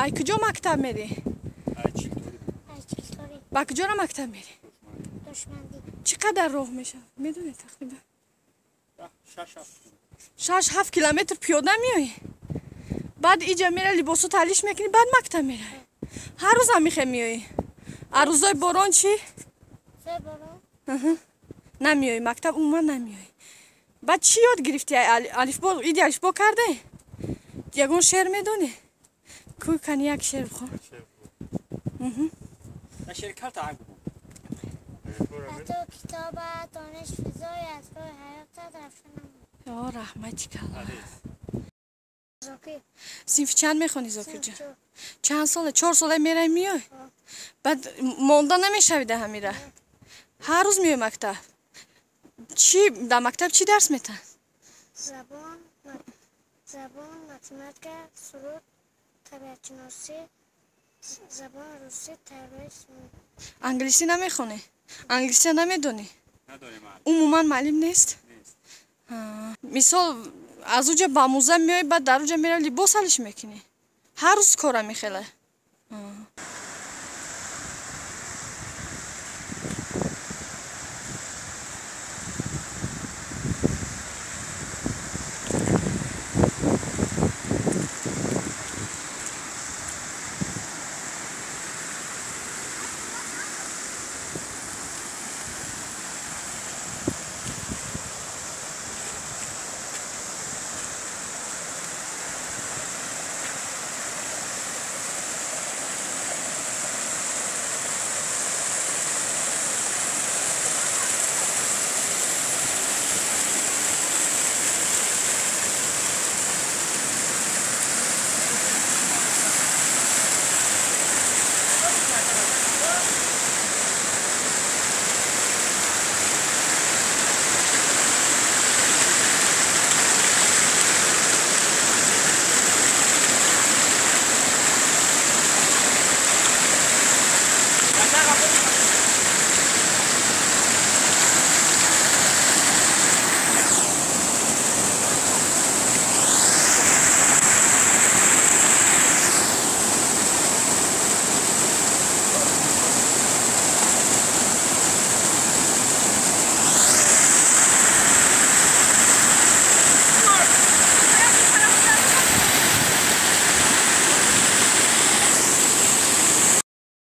Ай куҷо мактаб мерӣ? Ба куҷора мактаб мерӣ? Чӣ қадар роҳ мешавад, медонӣ? Тақрибан 6-7 километр пиёда меоӣ, баъд иҷа мера, либосу талиш мекунӣ, баъд мактаб меравӣ. Ҳар рӯз ҳамихе меоӣ? А рӯзои борон чӣ? Намеоӣ мактаб, умуман намеоӣ. Баъд чӣ ёд гирифтӣ? Алифбо, иди алифбо карде? Ягон шеър медонӣ? Ку, кани, як шеър бихон. Китобат дониш физой аз роҳи ҳаётат рафта. О, раҳмати калон. Синфи чанд мехонӣ, Зокирҷон? Чанд сола? 4 сола. Мерай, меой, баъд монда намешавӣ да ҳамира? Ҳар рӯз меои мактаб? Чӣ, дар мактаб чӣ дарс метаҳанд? Забон, математика, суруд, табиатшиносӣ, забони русӣ, тарбияи. Англисӣ намехонӣ? Англисия намедонӣ? Умуман маълим нест. Мисол, аз уҷа ба муза меои, баъд дар уҷа мерави, либос алиш мекунӣ. Ҳар рӯз кора мехела?